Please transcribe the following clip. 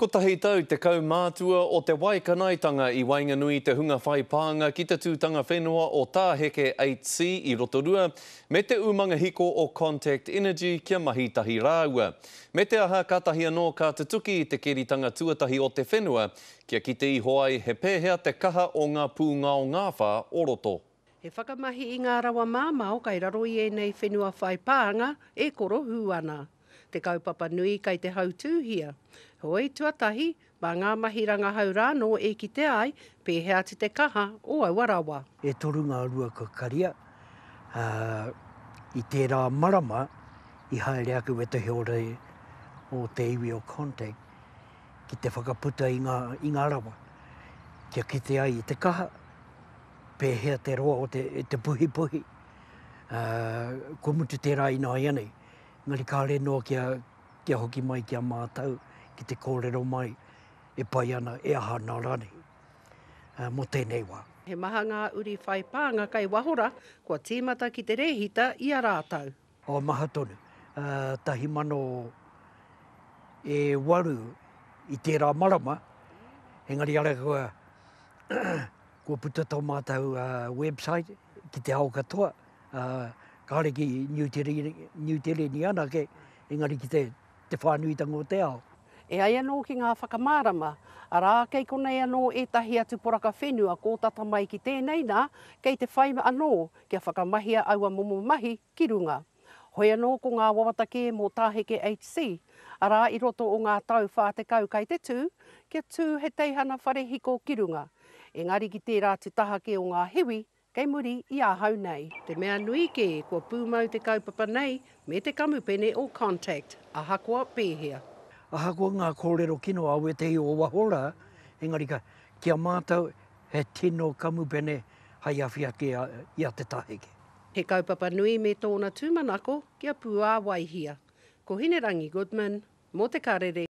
Kotahi tau te kaumātua o te waikanaetanga i waenganui i te hunga whai pānga ki te tūtanga whenua o Tāheke 8C i Rotorua me te umanga hiko o Contact Energy kia mahi tahi rāua. Me te aha kātahi anō ka tutuki i te keritanga tuatahi o te whenua kia kite iho ai he pēhea te kaha o ngā pūngao ngāwhā o roto. He whakamahi i ngā rawa māmao kai raro i ēnei whenua whai pānga e korohū ana. Te kaupapa nui kei te hautūhia. Hoi, tuatahi, mā ngā mahi rangahau rānō e kitea ai pēhea atu te kaha o aua rawa. E toru ngā rua kua karia, ā, i tērā marama i haere ake wētahi o te, o te iwi o Contact ki te whakaputa i ngā, i ngā rawa, kia kite ai i te kaha, pēhea te roa o te, te puhipuhi, ā, kua mutu tērā ināianei. Engari kāre noa kia, kia hoki mai ki a mātou, ki te kōrero mai e pai ana, e aha ana rānei, mō tēnei wā. He maha ngā uri whai pānga kei waho rā, kua tīmata ki te rēhita i a rātou. Oh, maha tonu. 1000 e waru i tērā marama, engari ara kua, kua puta tō mātou website ki te ao katoa, Ā, kāore ki Niu Tireni anake, engari ki te, te whānuitanga o te ao. E ai anō ki ngā whakamārama, arā, kei konei anō ētahi atu poraka whenua kōtata mai ki tēnei nā, kei te whai anō kia whakamahia aua momo mahi ki runga. Hoi anō ko ngā wawata kē mō Tāheke HC, arā, i roto o ngā tau 40 kai te tū, kia tū he teihana whare hiko ki runga. Engari ki tērā atu taha kē o ngā hiwi, Kei muri i ahau nei. Te mea nui kē, kua pūmau te kaupapa nei me te kamupene o Contact, ahakoa pēhea. Ahakoa ngā kōrero kino a wētehi o waho rā, engari ka, ki a mātou, he tino kamupene hai awhi ake i a Te Taheke. He kaupapa nui me tōna tūmanako kia puāwaihia. Ko Hinerangi Goodman, mō Te Karere.